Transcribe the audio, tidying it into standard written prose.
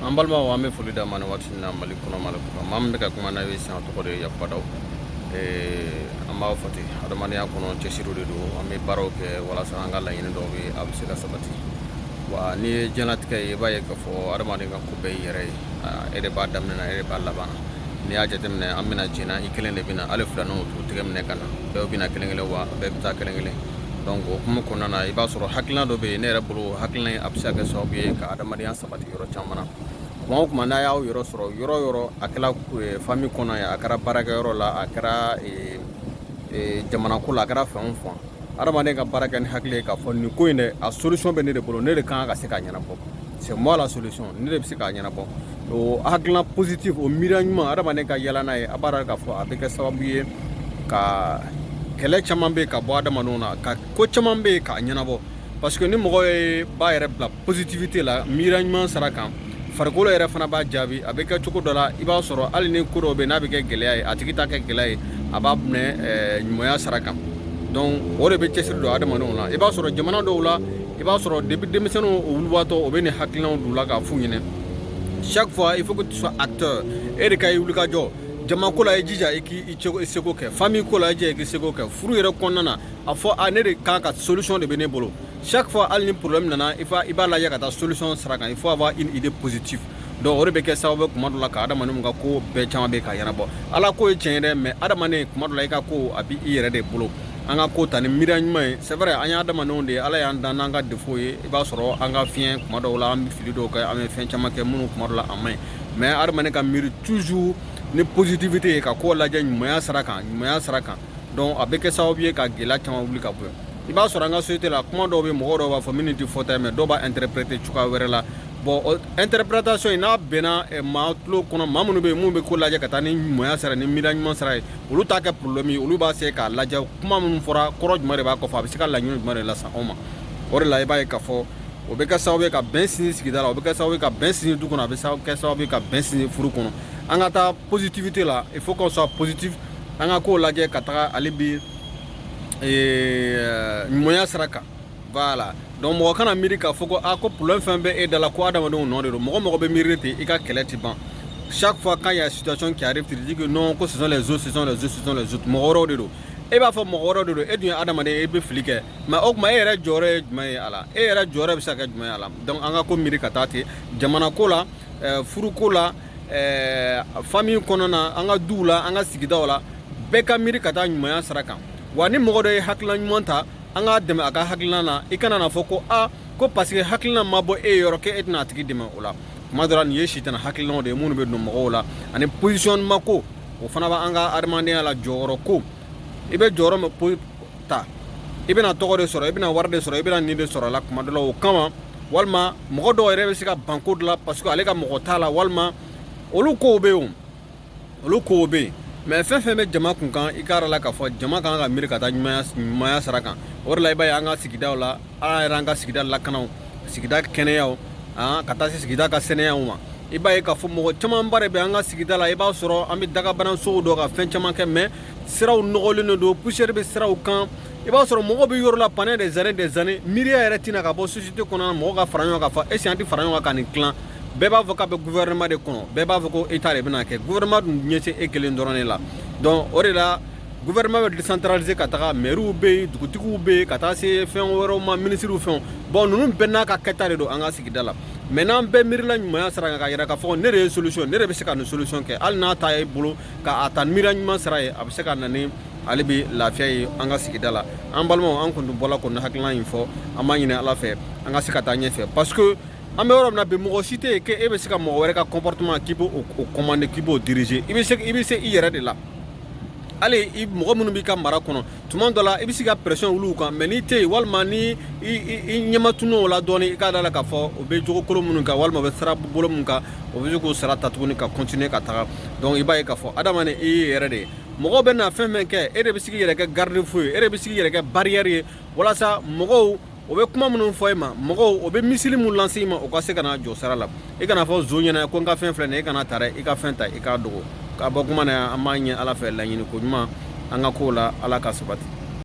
An balimaw, an bɛ foli d'a ma ni waati in na, Mali kɔnɔ, Mali kɔnɔ. Maa min bɛ ka kuma n'a ye sisan, tɔgɔ de ye Yakuba Daw. An b'a fɔ ten, adamadenya kɔnɔ, cɛsiriw de don. An bɛ baaraw kɛ walasa an ka laɲini dɔw bɛ, a bɛ se ka sabati. Wa n'i ye diɲɛlatigɛ ye, i b'a ye k'a fɔ adamaden ka ko bɛɛ y'i yɛrɛ ye. E de b'a daminɛ na, e de b'a laban na. N'i y'a jateminɛ, an bɛna diɲɛ na, i kelen de bɛna. Hali filaninw t'u tɛgɛ minɛ ka na, bɛɛ bɛna kelen kelen, wa bɛɛ bɛ taa kelen kelen. Donc o hukumu kɔnɔna na, i b'a sɔrɔ hakilina dɔ bɛ yen, ne yɛrɛ bolo, hakilina in a bɛ se ka kɛ sababu ye ka adamadenya sabati yɔrɔ caman na. Kuma o kuma n'a y'aw yɔrɔ sɔrɔ yɔrɔ o yɔrɔ, a kɛra famille kɔnɔ ye, a kɛra baarakɛyɔrɔ la, a kɛra jamana ko la, a kɛra fɛn o fɛn, adamaden ka baara kɛ ni hakili ye k'a fɔ nin ko in dɛ, a solution bɛ ne de bolo, ne de kan ka se k'a ɲɛnabɔ, c'est moi la solution, ne de bɛ se k'a ɲɛnabɔ. O hakilina positif, o miiriya ɲuman, adamaden ka yala n'a ye, a b'a dɔn k'a fɔ a bɛ kɛ sababu ye ka kɛlɛ caman bɛ yen ka bɔ adamadenw na, ka ko caman bɛ yen k'a ɲɛnabɔ. Parce que ni mɔgɔ ye b'a yɛrɛ bila positivité la, miiriya ɲuman sira kan, farikolo yɛrɛ fana b'a jaabi. A bɛ kɛ cogo dɔ la, i b'a sɔrɔ hali ni ko dɔw bɛ yen n'a bɛ kɛ gɛlɛya ye, a tigi t'a kɛ gɛlɛya ye, a b'a minɛ ɲumanya sira kan. Donc o de bɛ cɛsiri don adamadenw na. I b'a sɔrɔ jamana dɔw la, i b'a sɔrɔ depuis denmisɛnninw o wulubatɔ, o bɛ nin hakilinaw don u la k'a f'u ɲɛna: chaque fois, il faut que tu sois acteur. E de ka i wuli ka jɔ jama ko la, i jija i k'i seko kɛ. Famille ko la, i jija i k'i seko kɛ. Furu yɛrɛ kɔnɔna na, a fɔ a ne de kan ka solution de bɛ ne bolo. Chaque fois, hali ni problème nana, i b'a lajɛ ka taa solution sira kan. Il faut avoir une idée positive. Donc o de bɛ kɛ sababu ye kuma dɔ la ka adamadenw ka ko bɛɛ caman bɛ ka ɲɛnabɔ. Ala ko ye tiɲɛ ye dɛ, mais adamaden, kuma dɔ la, i ka ko a bɛ i yɛrɛ de bolo. An ka ko ta ni miiriya ɲuman ye. C'est vrai, an ye adamadenw de ye, Ala y'an dan n'an ka défaut ye. I b'a sɔrɔ an ka fiɲɛ, kuma dɔw la an bɛ fili dɔw kɛ, an bɛ fɛn caman kɛ minnu kuma dɔ la a man ɲi. Mais adamaden ka miiri toujours ni positivité ye, ka ko lajɛ ɲumanya sira kan, ɲumanya sira kan. Donc a bɛ kɛ sababu ye ka gɛlɛya caman wuli ka bɔ yen. I b'a sɔrɔ an ka société la, kuma dɔw bɛ, mɔgɔ dɔw b'a fɔ minnu tɛ fɔta ye, mais dɔw b'a interpréter cogoya wɛrɛ la. Bon, interprétation in n'a bɛnna maa tulo kɔnɔ, maa minnu bɛ yen minnu bɛ ko lajɛ ka taa ni ɲumanya sira, ni miiriya ɲuman sira ye, olu t'a kɛ problème ye. Olu b'a se k'a lajɛ, kuma minnu fɔra, kɔrɔ jumɛn de b'a kɔfɛ, a bɛ se ka laɲini jumɛn de lase anw ma. O de la, i b'a ye k'a fɔ o bɛ kɛ sababu ye ka bɛn sinsin sigida la, o bɛ kɛ sababu ye ka bɛn sinsin du kɔnɔ, a bɛ kɛ sababu ye ka bɛn sinsin furu kɔnɔ. An ka taa positivité la, il faut qu'on soit positif. An ka kow lajɛ ka taga hali bi ɲumanya sira kan. Voilà. Donc mɔgɔ kana miiri k'a fɔ ko a ko problème fɛn bɛ e da la, ko adamadenw nɔ de don. Mɔgɔ mɔgɔ bɛ miiri ten, i ka kɛlɛ ti ban. Chaque fois quand il y a situation qui arrive, tu te dis que non, que ce sont les autres, ce sont les autres, ce sont les autres, mɔgɔ wɛrɛw de don. E b'a fɔ mɔgɔ wɛrɛw de don, e dun ye adamaden, e bɛ fili kɛ. Mais o tuma, e yɛrɛ jɔyɔrɔ ye jumɛn ye a la? E yɛrɛ jɔyɔrɔ bɛ se ka kɛ jumɛn ye a la? Donc an ka ko miiri ka taa ten, jamana ko la, furu ko la, famille kɔnɔna na, an ka duw la, an ka sigidaw la, bɛɛ ka miiri ka taa ɲumanya sira kan. Wa ni mɔgɔ dɔ ye hakilina ɲuman ta, an k'a dɛmɛ a ka hakilina na. I kana na fɔ ko a ko parce que hakilina ma bɔ e yɔrɔ, k'e tɛna a tigi dɛmɛ o la. Kuma dɔ la, nin ye sitana hakilinaw de ye minnu bɛ don mɔgɔw la. Ani positionnement ko, o fana b'an ka adamadenya la. Jɔyɔrɔ ko, i bɛ jɔyɔrɔ min ta, i bɛna tɔgɔ de sɔrɔ, i bɛna wari de sɔrɔ, i bɛna nin de sɔrɔ a la kuma dɔ la, o kama. Walima mɔgɔ dɔw yɛrɛ bɛ se ka ban ko dɔ la parce que ale ka mɔgɔ t'a la, walima olu kow bɛ yen, olu kow bɛ yen. Mais fɛn fɛn bɛ jama kun kan, i k'a la k'a fɔ jama kan ka miiri ka taa ɲumanya sira kan. O de la, i b'a ye an ka sigidaw la, an yɛrɛ, an ka sigida lakanaw, sigida kɛnɛyaw, ka taa se sigida ka sɛnɛyaw ma, i b'a ye k'a fɔ mɔgɔ camanba de bɛ an ka sigida la. I b'a sɔrɔ an bɛ dagabanasow dɔ ka fɛn caman kɛ, mais siraw nɔgɔlen de don, poussière bɛ siraw kan. I b'a sɔrɔ mɔgɔw bɛ yɔrɔ la pendant des années, des années, miiriya yɛrɛ tɛna ka bɔ société kɔnɔ, mɔgɔw ka fara ɲɔgɔn kan k'a fɔ est ce que an tɛ fara ɲɔgɔn kan ka nin dilan? Bɛɛ b'a fɔ k'a bɛ gouvernement de kɔnɔ, bɛɛ b'a fɔ ko état de bɛna kɛ. Gouvernement dun ɲɛsin e kelen dɔrɔn de la. Donc o de la, gouvernement bɛ décentraliser ka taga, maires bɛ yen, dugutigiw bɛ yen, ka taa se fɛn wɛrɛw ma, ministres fɛnw. Bon, ninnu bɛɛ n'a ka kɛta de don an ka sigida la. Mais n'an bɛɛ miirila ɲumanya sira kan, ka yira k'a fɔ ne de ye solution, ne de bɛ se ka nin solution kɛ, hali n'a ta ye bolo ka a ta miiriya ɲuman sira ye, a bɛ se ka na ni ale bɛ lafiya ye an ka sigida la. An balimaw, an kun bɔla k'o hakilina in fɔ. An b'a ɲini Ala fɛ, an ka se ka taa ɲɛfɛ, parce que an bɛ yɔrɔ min na bi, mɔgɔ si tɛ yen k'e bɛ se ka mɔgɔ wɛrɛ ka comportement k'i b'o o commander, k'i b'o diriger. I bɛ se i yɛrɛ de la. Hali i mɔgɔ minnu b'i ka mara kɔnɔ, tuma dɔ la i bɛ se ka pression wuli u kan, mais n'i tɛ yen, walima ni i ɲɛma tunu o la dɔɔnin, i k'a da la k'a fɔ o bɛ jogo kolon minnu kan, walima o bɛ sira bolo min kan, o bɛ se k'o sira ta tuguni ka continuer ka taga. Donc i b'a ye k'a fɔ adamaden, i y'i yɛrɛ de ye. Mɔgɔw bɛ na fɛn fɛn kɛ, e de bɛ se k'i yɛrɛ kɛ garde-fou ye, e de bɛ se k'i yɛrɛ kɛ barrière ye, walasa mɔgɔw o bɛ kuma minnu fɔ e ma, mɔgɔw o bɛ missile mun lancer i ma, o ka se ka na jɔ sira la. I kana fɔ zon ɲɛna ko n ka fɛn filɛ nin ye, e kana ta dɛ, i ka fɛn ta, i k'a dogo. K'a bɔ kuma na yan, an b'a ɲɛ Ala fɛ, laɲini ko ɲuman an ka kow la, Ala ka sabati.